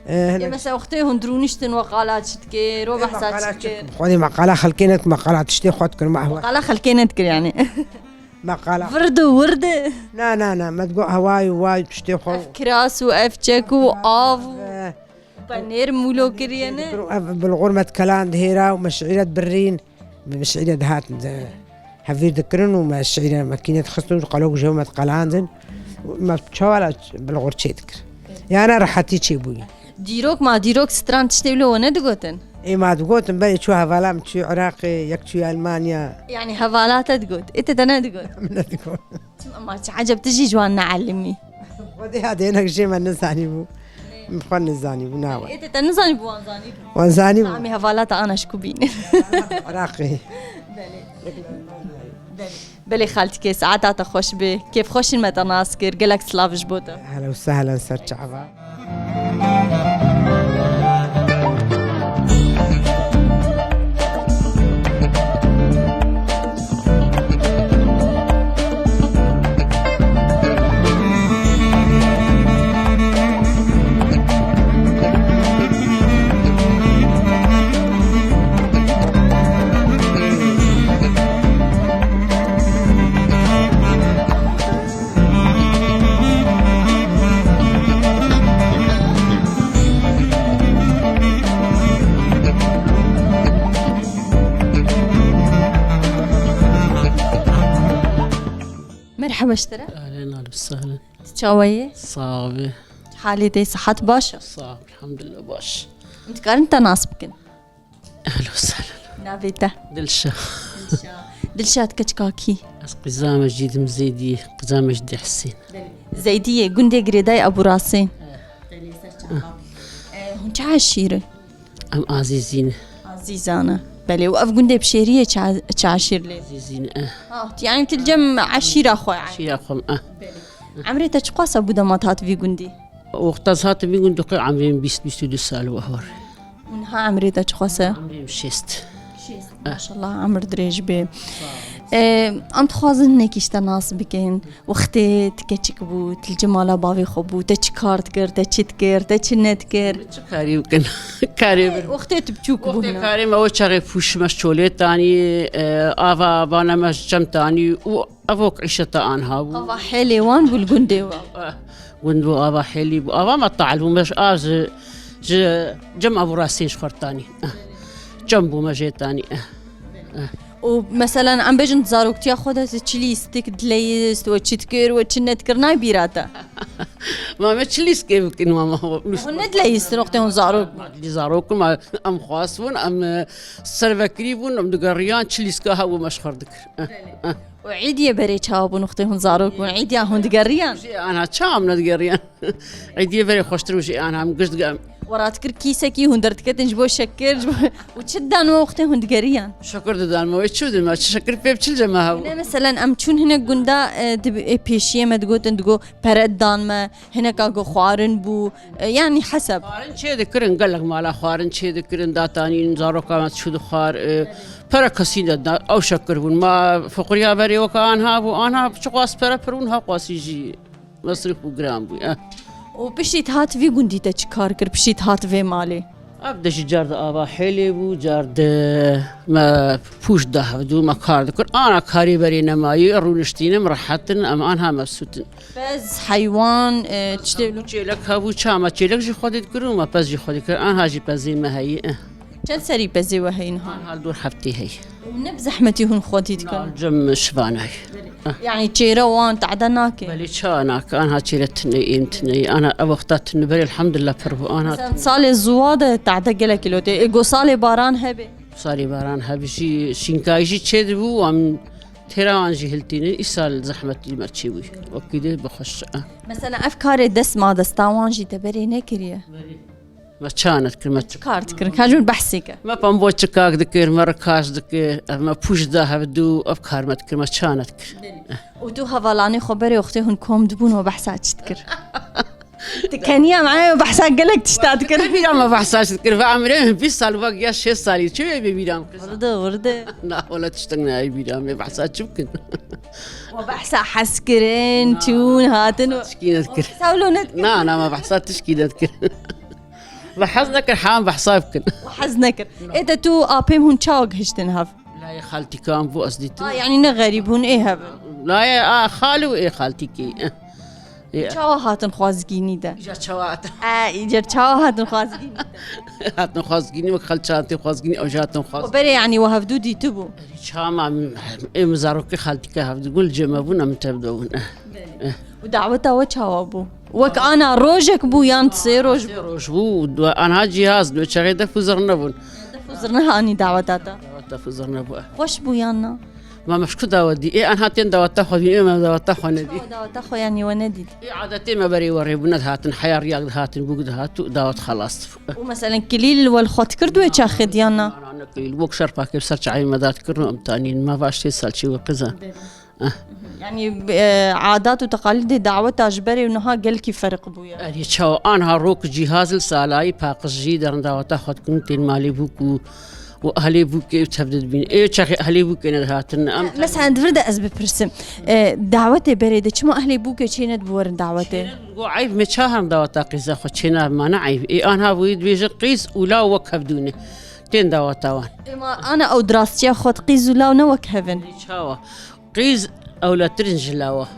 Ê, hinek mesela wextê hûn dirûniştin, we qala çi dikir, we behsa çi dikir? Xwedê me qala xelkê nedikir, me qala tiştê xwe dikir, me ehwe. Qala xelkê nedikir yani. Me qala. Vird û wird. Na, na, na, me digot heway û way tiştê xwe. Ev kiras û ev çek û av û penêr mûlo kiriye ne? Ev bilxor me dikelan dihêra û me şiîret birîn. Bi şiîre dihatin, di-, hevîr dikirin û me şiîre mekîne dixistin û qelok ji me diqelandin. Me çawa la bilxor çê dikir. Yana rehetî çê bûye. Dîrok ma dîrok stran tiştê wilo we nedigotin? Ê ma digotin, berê çû hevala min çû Iraqê, yek çû Elmanya. Yani hevala te digot, ê te te nedigot? Min nedigot. Çima ma çi eceb tu jî ji wan neelimî? Xwedê ya dênek jê me nizanî bû. Min xwe nizanî bû, nawe. Ê te te nizanî bû, wan zanî bû? Wan zanî bû. Tamî hevala te ana ji ku bîne? Iraqê. Belê. Belê. Belê xaltîkê, saeta te xweş be. Kêfxweşîn me te nas kir. Gelek silav ji bo te. Ehlen û sehlen ser çava. Merhaba ji te re. Ahlen, ahlen, sahlen. Tu çawa yî? Sax be. Halê te, sihet baş e? Sax, elhamdülillah, baş. Em dikarin te nas bikin? Ehlen, sahlen. Navê te? Dilşa. Dilşa. Dilşa, tu keçika kî? Ez qîza Mecîd im, Zeydî, qîza Mecîdê Hisên. Zeydiyê gundê girêdayê Ebû Rasên. Belê, ser çava. E, hûn çi eşîr in? Em Azîzî ne. Azîzan e. Belê, û ev gundê bi şêriyê çi, çi eşîr lê? Azîzî ne, eh. Ha, yani tu li cem eşîra xwe, yani. Eşîra xwe, eh. Belê. Emrê te çiqas e bû dema tu hatî vî gundî? Wexta ez hatim vî gundî xwe emrê min bîst, bîst û du sal û ewar. Û niha emrê te çiqas e? Emrê min şêst. Şêst. Eh. Maşallah, emir dirêj bê. Sağ ol. E, em dixwazin hinekî ji te nas bikin. Wextê tu keçik bû, tu li cem mala bavê xwe bû, te çi kar dikir, te çi dikir, te çi nedikir? Çi karî bikin? Karê bir. Wextê tu biçûk bû. Wextê hina. Karê me o çaxê pûş me çolê tanî, e, ava bana me cem tanî û evok îşeta anha bû. Ava helê wan bû li gundê we. Eh, Gund bû, ava hêlî bû, ava me tail bû, me av ji, ji cem avû rastîn ji xwe tanî. Cem bû me jê tanî. Û meselen, em bêjin zaroktiya xwe de çi lîstik dileyist, we çi dikir, we çi nedikir, nayê bîra te? Ma me çi lîskê bikin, ma, ma, Hûn nedileyistin wextê hûn zarok bûn? Dilî zarok bûn, ma em xwast bûn, em, e, servekirî bûn, em digeriyan, çi lîska hebû me ji xwe dikir. Eh, eh. Û îdiyê berê çawa bûn wextê hûn zarok bûn? Îdiya hûn digeriyan? Jê ana çawa em nedigeriyan? Îdiyê berê xweştir bû jê ana em giş digerim. We rat kir kîsekî hûn derdiketin ji bo şekir, ji bo, û çi didan we wextê hûn digeriyan? Şekir didan me, wê çi bidin me? Çi şekir pê biçil ce me hebû? Ne, meselen, em çûn hinek gunda, e, di, ê pêşiyê me digotin, digo pere didan me, hineka ku xwarin bû, e, yanî hesab. Xwarin çê dikirin, gelek mala xwarin çê dikirin, datanîn, zaroka me çû dixwar, e, pere kesî de da, ew şekir bûn. Ma fiqriya berê weke anha bû, anha çiqas pere pir bûn, ha qasî jî mesrif û giran bû, eh. Û piştî te hat vî gundî te çi kar kir, piştî te hat vê malê? Ev de jî car di ava hêlê bû, car di me pûş da hevdû me kar dikir. Ana karî berê nemayî, rûniştînim, rehet in, em anha mebsût in. Pez, heywan, e, tiştê wilo? Çêlek hebû, çama çêlek jî xwedî dikir û me pez jî xwedî dikir. Anha jî pezê me heyî, eh. Çend serî pezê we heyî niha? Anha li dor heftê heyî. Û ne bi zehmetî hûn xwedî dikin? Na, cem şivanay. Yanî çêre wan tehde nake? Belê, ça nake? Anha çêre tune, ên tune. Ana ev wexta tune berê elhamdulillah pir bû. Anha. Mesela salê ziwa de tehde gelekî lo tê. Ê go salê baran hebe? Salê baran hebe jî şînkayî jî çê dibû, em têra wan jî hiltînin. Îsal zehmetî me çê bû. Wekî de bi xweş. Mesela ev karê dest ma desta wan jî te berê nekiriye? Me ça nedikir, me çi kar dikirin? Ka ji min behsê ke. Me pamboçikak dikir, me rikaş dikir, ev me pûş da hevdû, ev kar me dikir, me ça nedikir. Û tu hevalanê xwe berê wextê hûn kom dibûn, we behsa çi dikir? Tu keniya me behsa gelek tişta dikir. Ne bîra me behsa çi dikir? Ve emrê min bîst sal, vak ya şêst salî, çi wê bê bîra min? Wirde, wirde. Na, wala tiştek nayê bîra me, behsa çi bikin? We behsa hez kirin, çûn, hatin. Tişkî nedikir. Sawlo nedikir. Na, na, me behsa tişkî nedikir. Ve hez nekir, ha em behsa bikin. Hez nekir. Ê de tu apêm hûn çawa gihiştin hev? Layê xaltîkan bû ez dîtim. Ha, yanî ne xerîb hûn ê hev in? Layê a xalî û ê xaltîkê. Ê. Çawa hatin xwazgînî de? Îcar çawa hatin? E, îcar çawa hatin xwazgînî de? Hatin xwazgînî, wek xelçan tê xwazgînî, ew jî hatin xwaz. O berê yanî we hevdû dîtibû? Çawa ma em, ê min zarokê xaltîka hevdû bûn, li cem me bûn, em tev de bûn. Belê. Eh. Û daweta we çawa bû? Wek ana rojek bû yan sê roj bû? Sê roj bû, du-, anha cîhaz, nûçerê def û zirne bûn. Def û zirne hanî daweta te? Def û zirne bû. Xweş bû yan na? Ma me ji ku dawet dî? Ê anha tên daweta xwe dî, ê me daweta xwe nedî. Çawa daweta xwe yanî we nedît? Ê adetê me berê we rê bû, nedihatin, heya riyak dihatin, bûk dihat û dawet xelas dibû. Û meselen kilîl we li xwe dikird wê çaxê di yan na? Na, na, ne kilîl, wek şerpakê bi ser çavê me da dikir û em tanîn. Me va ji sê sal çê we qiza. Belê. Eh. Yanî, e, adat û teqalîdê daweta ji berê û niha gelkî ferq bûye. Erê, çawa anha rok cîhaz li salayî paqij jî derin daweta xwe dikin, tên malê bûk û, û ehlê bûkê û tev de dibîn. Ê çaxê ehlê bûkê nedihatin. Em Mesela, di vir de ez bipirsim. E, dawetê berê de çima ehlê bûkê çê nedibû werin dawetê? Go eyb me ça herin daweta qîza xwe çê nabin, ma ne eyb. Ê anha bûyî dibêjin qîz û law wek hevdû ne. Tên daweta wan. Ê ma ana ew di rastiya xwe de qîz û law ne wek hev in? Ê çawa? Qîz ewletir in ji lawa.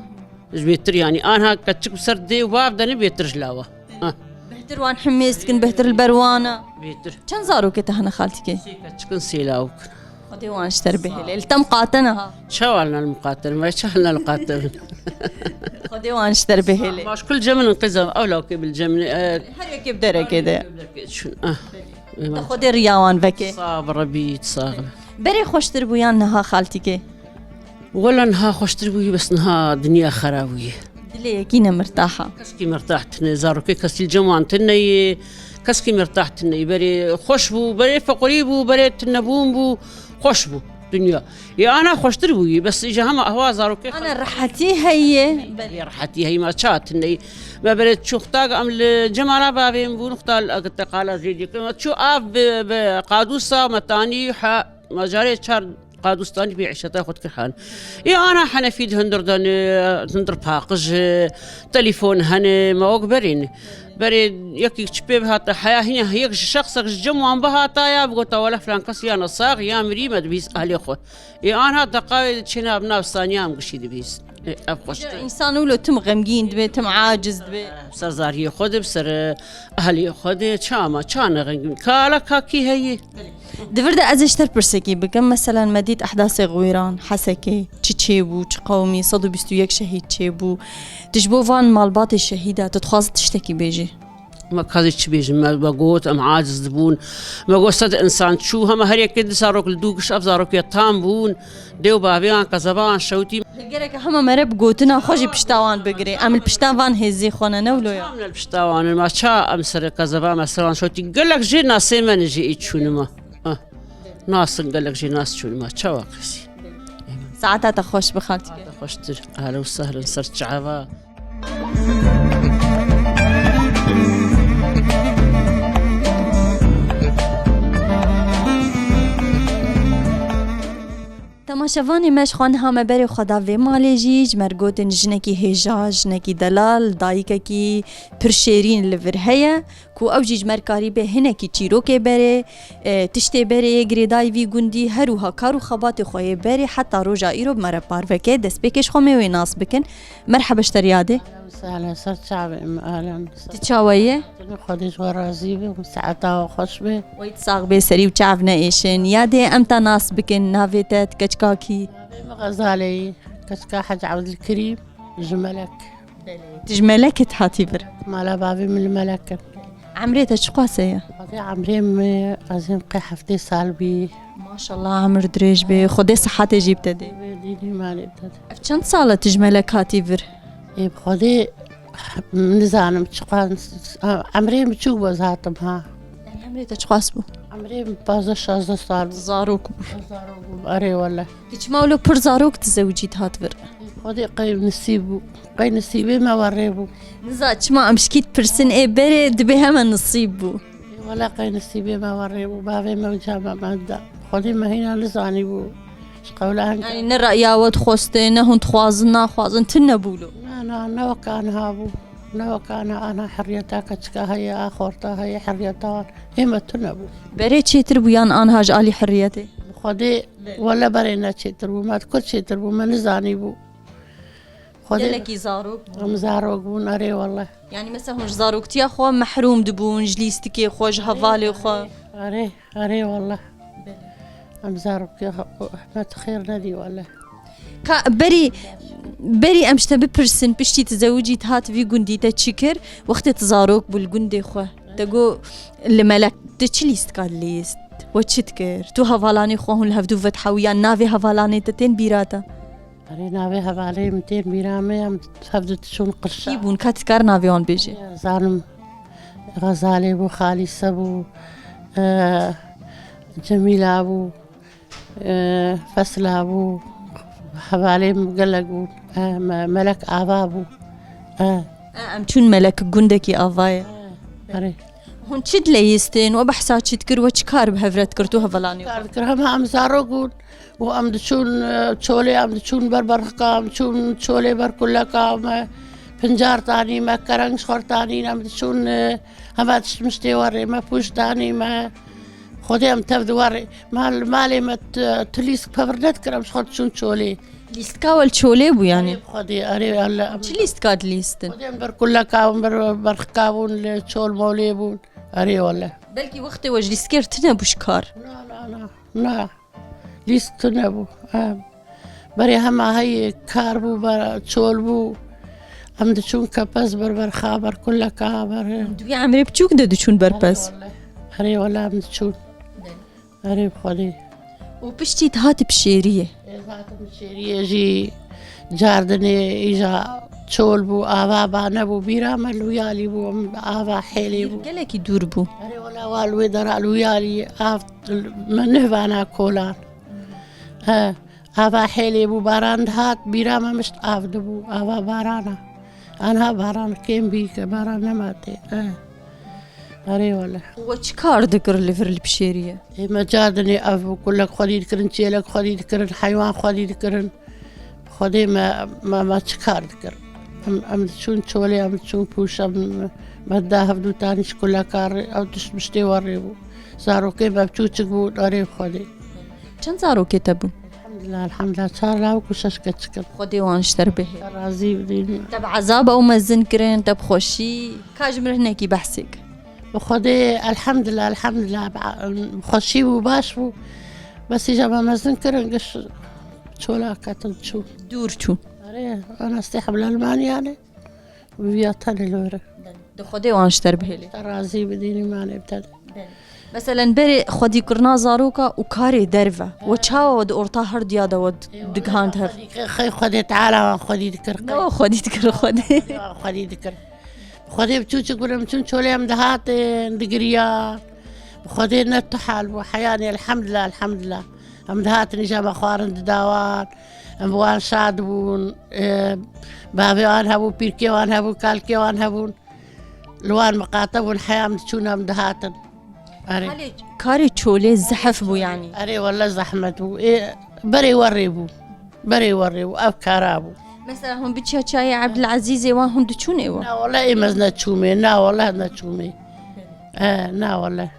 Ji bêtir, yanî anha keçik bi ser dê û bav de ne bêtir ji lawa. Ha. Bêhtir wan himêz dikin, bêhtir li ber wan e. Bêtir. Çend zarokê te hene xaltîkê? Sê keçik in, sê lawik in. Xwedê wan ji te re bihêle. Li te miqate ne ha? Çawa li ne miqate ne? Vay çawa li ne miqate ne? Xwedê wan ji te re bihêle. Ma ji kul cem in qîza, ew lawikê bil cem in, e, Her yekê bi derekê de. Çûn, ah. Te Xwedê riya wan veke. Sax be, Rebî sax be. Berê xweştir bû yan niha xaltîkê? Wela niha xweştir bûyî, bes niha dinya xera bûyî. Dilê yekî ne mirtah e. Keskî mirtah tine, zarokê kesî li cem wan tine yê, keskî mirtah tine yê. Berê xweş bû, berê feqirî bû, berê tinebûn bû, xweş bû dinya. Yê ana xweştir bûyî, bes îja hema ehwa zarokê Ana rehetî heye. Berê rehetî heye, ma ça tine yê. Me berê çû xta em li cemala bavê min bûn, xta li teqala zêdî kirin. Me çû av bi, bi qadûsa me tanî ha, me carê çar qadûs tanî bê îşeta xwe dikir han. Ê ana henefî di hundir de ne, hundir paqij, telefon hene, me wek berê ne. Berê yekî çi pê bihata, heya hîne yek ji şexsek ji cem wan bihata ya, bigota wela filan kes ya ne sax ya mirî, me dibîst ahlê xwe. Ê anha deqayê çêna bi nav saniya em gişî dibîst. Ev xweştir. Însan wilo tim xemgîn dibe, tim aciz dibe. Ser zariyê xwe de, ser, e, ehliyê xwe de, çama, çane xemgîn. Kala kakî heye. Di vir de ez ê ji te pirsekî bikim. Meselen, me dît ehdasê Xwîran, Hesekê, çi çêbû, çi qewimî, sed û bîst û yek şehîd çêbû. Tu ji bo van malbatê şehîda, tu dixwazî tiştekî bêjî? Me kazê çi bêjim, me, me got, em aciz dibûn. Me got, sed insan çû, hema her yekê di zarok li dû giş, ev zarok yetam bûn. Dê û bavê wan, qezeba wan şewitî. Li gereke hema mere bi gotina xwe jî pişta wan bigirê. Em li pişta van hêzê xwe ne, ne wilo ya? Em li pişta wan in, ma ça em serê qezeba me ser wan şewitî. Gelek jê nasê me ne jê ê çûnima. Ah. Nasin gelek jê nas çûnima. Çawa qesî? Saeta te xweş bi xaltî. Saeta xweştir. Ehlen û sehlen ser çava. Temaşevanê me, ji xwe niha me berê xwe da vê malê jî, ji me re gotin jinekî hêja, jinekî delal, dayikekî pir şêrîn li vir heye, ku ew jî ji me re karîbe hinekî çîrokê berê, e, tiştê berê yê girêdayî vî gundî, her wiha kar û xebatê xwe yê berê heta roja îro bi me re parve ke, destpêkê ji xwe me wê nas bikin. Merheba ji te re yadê. Sehlen, ser çavê min, ehlen. Tu çawa yî? Xwedê ji we razî be, saeta we xweş be. Wey tu sax bê, serî û çav neêşin. Yadê em te nas bikin, navê te, tu keçika kî? Navê min Xezalê yî, keçika Hec Ebdilkerîm, ji Melek. Tu ji Melekê hatî vir? Mala bavê min li Melek e. Emrê te çiqas e? Xwedê emrê min, ez ê qey heftê sal bî. Maşallah, emir dirêj bê. Xwedê sihetê jî bi te dê. Dînî malê te dê. Ev çend sal e tu ji Melek hatî vir? Ê, bi Xwedê nizanim çiqas, emrê min çûk bû ez hatim ha. Yanî emrê te çiqas bû? Emrê min pazdeh şazdeh sal bû. Zarok bû. Zarok bû. Erê wele. Tu çima wilo pir zarok tu zewicî hat vir? Xwedê qey nisîb bû. Qey nisîbê me werê bû. Niza çima em şikî dipirsin, ê berê dibê heme nisîb bû. Ê wele qey nisîbê me werê bû. Bavê me û çava me da. Xwedê me hîna nizanî bû. Ji qewla hin. Yanî ne reya we dixwestin, ne hûn dixwazin, naxwazin, tune bû lo. Na, na, ne wek anha bû. Ne wek anha, anha heriyeta keçika heye, a xorta heye, heriyeta wan. Ê me tune bû. Berê çêtir bû yan anha ji alî heriyetê? Bi Xwedê wele berê ne çêtir bû. Me dikur çêtir bû, me nizanî bû. Xwedê gelekî zarok bûn. Em zarok bûn, erê wele. Yanî mesela hûn ji zaroktiya xwe mehrûm dibûn, ji lîstikê xwe, ji hevalê xwe. Erê, erê wele. Em zaroktiya xwe, me tu xêr nedî wele. Ka berî, berî em ji te bipirsin, piştî tu zewicî tu hat vî gundî te çi kir? Wextê tu zarok bû li gundê xwe, te got li Melek, tu çi lîstika dilîst? We çi dikir? Tu hevalanê xwe hûn li hevdû vedhewiyan, navê hevalanê te tên bîra te? Erê, navê hevalê min tên bîra me, em hevdu diçûn qirşa. Kî bûn, ka tu kar navê wan bêjî? Zanim, Xezalê bû, Xalîse bû, e, Cemîla bû, e, Fesla bû, hevalê min gelek bûn, e, me-, Melek Ava bû. E. E, em çûn Melek gundekî ava ye. Erê. Hûn çi dileyîstin? We behsa çi dikir? We çi kar bi hev re dikir? Tu hevalanê? Kar dikir, hema em zarok bûn. û em diçûn, e, çolê, em diçûn ber berxika, em çûn çolê ber kuleka, me pincar tanî, me kereng ji xwe tanîn, em diçûn, e, hema tişt miştê werê, me pûş danî, me Xwedê em tev di werê. Me li malê me tu, tu lîstik pevir nedikir, em ji xwe diçûn çolê. Lîstika we li çolê bû yanî? Erê Xwedê, erê Allah. Çi lîstika dilîstin? Xwedê em ber kuleka bûn, ber berxika bûn, li çol molê bûn. Erê wele. Belkî wextê we ji lîstikê re tune bû ji kar. Na, na, na, na. Lîst tune bû. Em. Berê hema heyê kar bû, ber çol bû. Em diçûn kepez ber, ber xaber, kuleka ber. Di wî emrê biçûk de diçûn berpez? Erê wele. Erê wele em diçûn. Erê bi Xwedê. Û piştî tu hatî bi şêriyê? Ez hatim bi şêriyê jî cardinê îja çol bû, ava ba nebû. Bîra me li wî alî bû, em ava hêlê bû. Gelekî dûr bû. Erê wele wa li wê dera li wî alî av me nihvana kolan. He. Ava hêlê bû, baran dihat, bîra me mişt av dibû, ava barana. Anha baran kêm bî ke baran nema tê. Eh. Erê wele. We çi kar dikir li vir li pişêriyê? Ê me cardinê ev bû, kulek xwedî dikirin, çêlek xwedî dikirin, heywan xwedî dikirin. Xwedê me, me, me çi kar dikir? Em, em diçûn çolê, em diçûn pûş, em, me da hevdû tanî ji kuleka re, ew tişt miştê werê bû. Zarokê me biçûçik bûn, erê Xwedê. Çend zarokê te bûn? Elhamdulillah, çar lawik û şeş keçik in. Xwedê wan ji te re bihêle. Te razî bidîn. Te bi ezab ew mezin kirin, te bi xweşî. Ka ji min re hinekî behsê ke. Bi Xwedê, elhamdulillah, elhamdulillah, bi xweşî bû, baş bû. Bes îca me mezin kirin, giş çola ketin çû. Dûr çû. Erê, ana stê hebla li maniyane. Viya tenê li wir e. Di Xwedê wan ji te re bihêle. Te razî bidînî manê bi te de. Meselen, berê xwedîkirina zaroka û karê derve. We çawa we di orta her duya de we digihand hev? Xwedî, xey Xwedê Teala wan xwedî dikir. Ne we xwedî dikir, Xwedê. Wan xwedî dikir. Xwedê bi çûçik birim, çûn çolê em dihatin, digiriyan. Bi Xwedê ne tu hal bû, heyanê, elhamdulillah, elhamdulillah. Em dihatin îja me xwarin didawan. Em bi wan şad bûn. E, bavê wan hebû, pîrkê wan hebû, kalkê wan hebûn. Li wan miqate bûn, heya em diçûn, em dihatin. Erê. Halê karê çolê zehf bû yanî. Erê, wele zehmet bû. Ê, berê werê bû. Berê werê bû. Ev kara bû. Mesela hûn biçiya çayê Ebdilezîzê wan hûn diçûnê we? Na, wele ê mez neçûmê. Na, wele neçûmê. E, na, wele.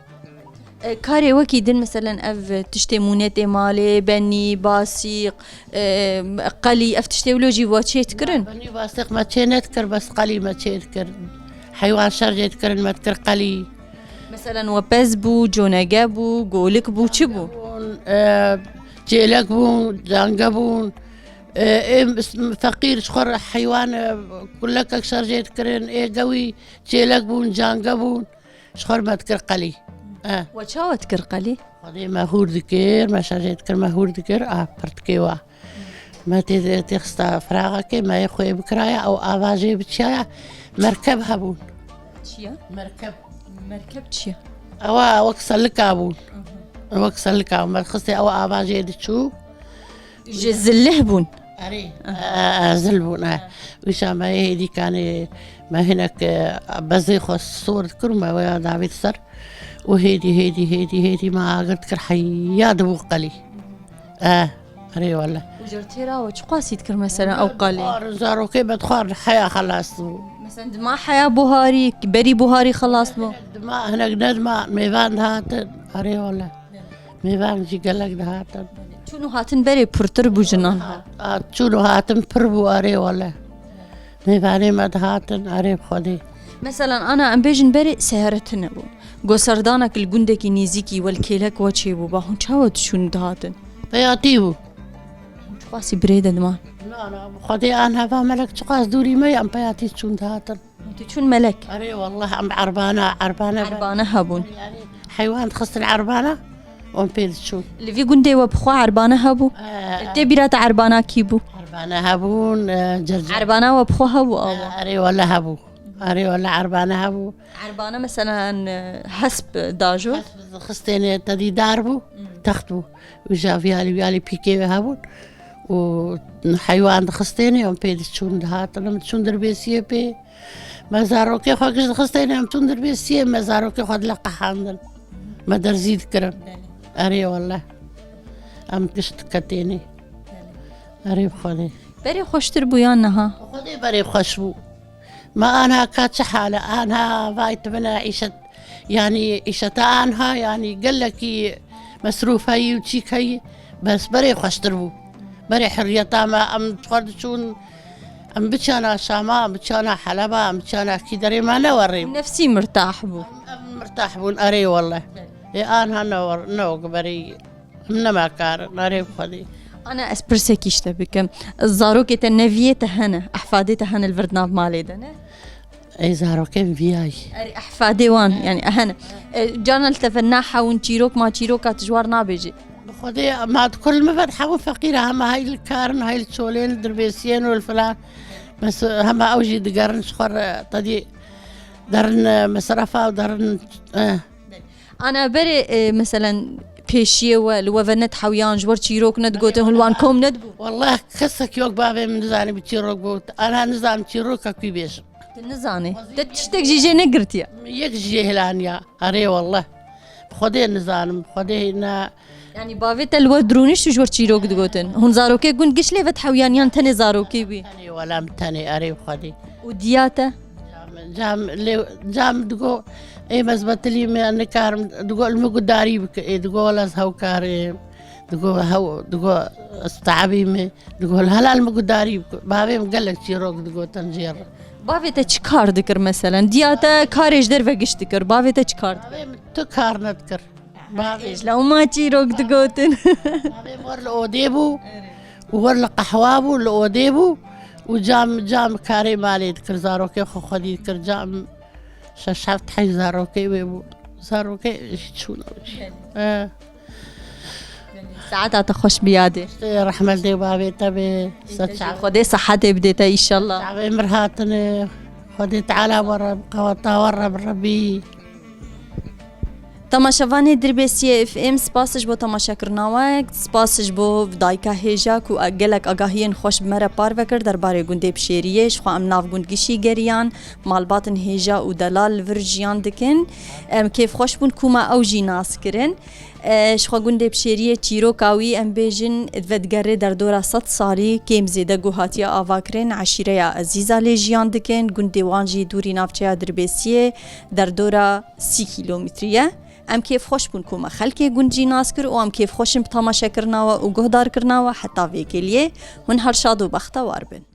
E, karê wekî din, meselen, ev tiştê mûnetê malê, benî, basîq, e, qelî, ev tiştê wilo jî we çê dikirin? Benî, basîq me çê nedikir, bes qelî me çê dikir. Heywan şerjê dikirin, me dikir qelî. Meselen, we pez bû, conege bû, golik bû, çi bû? Bûn, e, çêlek bûn, cange bûn. E, ê feqîr ji xwe re heywan, e, kulekek şerjê dikirin, ê gewî çêlek bûn, cange bûn. Ji xwe re me dikir qelî. Eh. We çawa dikir qelî? Xwedê me hûr dikir, me şerjê dikir, me hûr dikir, a pirtikê wa. Me tê, tê xista firaxekê, me yê xwê bikiraya, ew ava jê biçiyaya, merkeb hebûn. Çi ye? Merkeb. Merkeb çi ye? Ewa wek selika bûn. Aha. Wek selika, me xistê ew ava jê diçû. Ji zilih bûn. Erê, e, e, zil bûn, e. Wîşa me yê hêdî kanê me hinek, e, bezê xwe sor dikir û me wê ya davêt ser û hêdî, hêdî, hêdî, hêdî me agir dikir heya dibû qelî. E, erê wele. Û ji têra we çiqasî dikir mesela ew qelî? Dixwarin, zarokê me dixwarin heya xelas dibû. Mesela dima heya buharî, berî buharî xelas bû? Dima, hinek nedima mêvan dihatin, erê wele. Mêvan jî gelek dihatin. Çûn û hatin berê pirtir bû jinan ha. A, çûn û hatin pir bû, erê wele. Mêvanê me dihatin, erê bi Xwedê. Meselan, ana em bêjin berê seyare tune bûn. Go serdanek li gundekî nêzîkî we li kêlek we çêbû, ba hûn çawa diçûn dihatin? Peyatî bû. Hûn çiqasî birê de diman? Na, na, bi Xwedê an heva melek çiqas dûrî me, em peyatî çûn dihatin. Tu çûn melek? Erê, wallah, em erbana, erbana. Erbane hebûn. Yanî, heywan dixistin erbana, em pê diçûn. Li vî gundê we bi xwe erbane hebû? Ee, Tê bîra te erbana kî bû? Erbane hebûn, e, cercer. Erbana we bi xwe hebû awa? Ee, erê, wallah hebû. Erê, wallah, erbane hebû. Erbane, meselen, e, hesp dajo? Hesp dixistêne, tedî dar bû, text bû. Wîja viyalî, viyalî pîkê wê hebûn. Û heywan dixistêne, em pê diçûn, dihatin, em diçûn dirbêsiyê pê. Me zarokê xwe giş dixistêne, em çûn dirbêsiyê, me zarokê xwe dileqehandin. Me derzî dikirin. Belê. Erê wele. Em giş diketêne. Belê. Erê bi Xwedê. Berê xweştir bû yan niha? Bi Xwedê berê xweş bû. Ma anha ka çi hal e? Anha vay tibine îşet, yanî îşeta anha, yanî gelekî mesrûf heyî û çîk heyî, bes berê xweştir bû. Berê hurriyeta me, em ji xwe diçûn, em biçana Şama, em biçana Heleba, em biçana kî derê me newerê bû. Nefsî mirtah bû. Em, em mirtah bûn, erê wele. Ê anha newer-, ne wek berê. Em nema kar in, erê bi Xwedê. Ana ez pirsekî ji te bikim. Zarokê te neviyê te hene, ehfadê te hene li vir di nav malê de, ne? Ey zarokên viyayî. Erê, ehfadê wan, yani hene. E, carna li te ve nahewin çîrok ma çîroka tu ji war nabêjî. Bi Xwedê ma di kul min ve hewin feqîr e, hema hey li kar in, hey li çolên, li dirbêsiyên û li filan. Mes-, hema ew jî digerin ji xwe re, tedî derin, e, mesrefa û derin, e. Ana berê, e, meselen, pêşiyê we li we ve nedihewiyan, ji we re çîrok nedigotin, hûn li wan kom nedibû? Wallah, kesek yok bavê min nizanî bi çîrok got. Ana nizam çîroka kî bêjim. Tu nizanî? Te tiştek jî jê negirtiye? Yek jî jê hilaniya. Erê wallah. Bi Xwedê nizanim. Bi Xwedê ne. Yani bavê te li we dirûnişt û ji we re çîrok digotin. Hûn zarokê gund giş lê ve dihewiyaniyan, tenê zarokê bî? Tenê wela min tenê, erê bi Xwedê. Û diya te? Cam, cam, lê, cam digo, ê mezbetilî me nikarim, digo li min gudarî bike, ê digo wela ez hewkar im. Digo hew, digo ez teabî me. Digo helal min gudarî bike. Bavê min gelek çîrok digotin jê re. Bavê te çi kar dikir meselen? Diya te karê ji derve giş dikir. Bavê te çi kar dikir? Bavê min tu kar nedikir. Bavê Ji lewma çîrok digotin. Bavê min wer li odê bû û wer li qehwa bû, li odê bû û cam, cam karê malê dikir, zarokê xwe xwedî dikir, cam şeş heft heyş zarokê wê bû. Zarokê jî çûna wê jî. Eh. Saeta te xweş biyadê. Tê rehmet dê bavê te bê. Ser çav. Xwedê sehetê bidê te inşallah. Çavê mir hatine. Xwedê Teala were qeweta were bi Rebî. Temaşevanê Dirbêsiyê F M, spas ji bo temaşekirina we, spas ji bo dayika hêja ku gelek agahiyên xweş bi me re parve kir derbarê gundê Pişêriyê. Ji xwe em nav gund gişî geriyan, malbatin hêja û delal li vir jiyan dikin. Em kêfxweş bûn ku me ew jî nas kirin. E, ji xwe gundê Pişêriyê çîroka wî, em bêjin, vedigere derdora sed salî, kêm zêde ku hatiye avakirin, eşîreya Ezîza lê jiyan dikin, gundê wan jî dûrî navçeya Dirbêsiyê, derdora sî kîlometrî ye. Em kêfxweş bûn ku me xelkê gund jî nas kir û em kêfxweş in bi temaşekirina we û guhdarkirina we heta vê kêliyê. Hûn her şad û bextewar bin.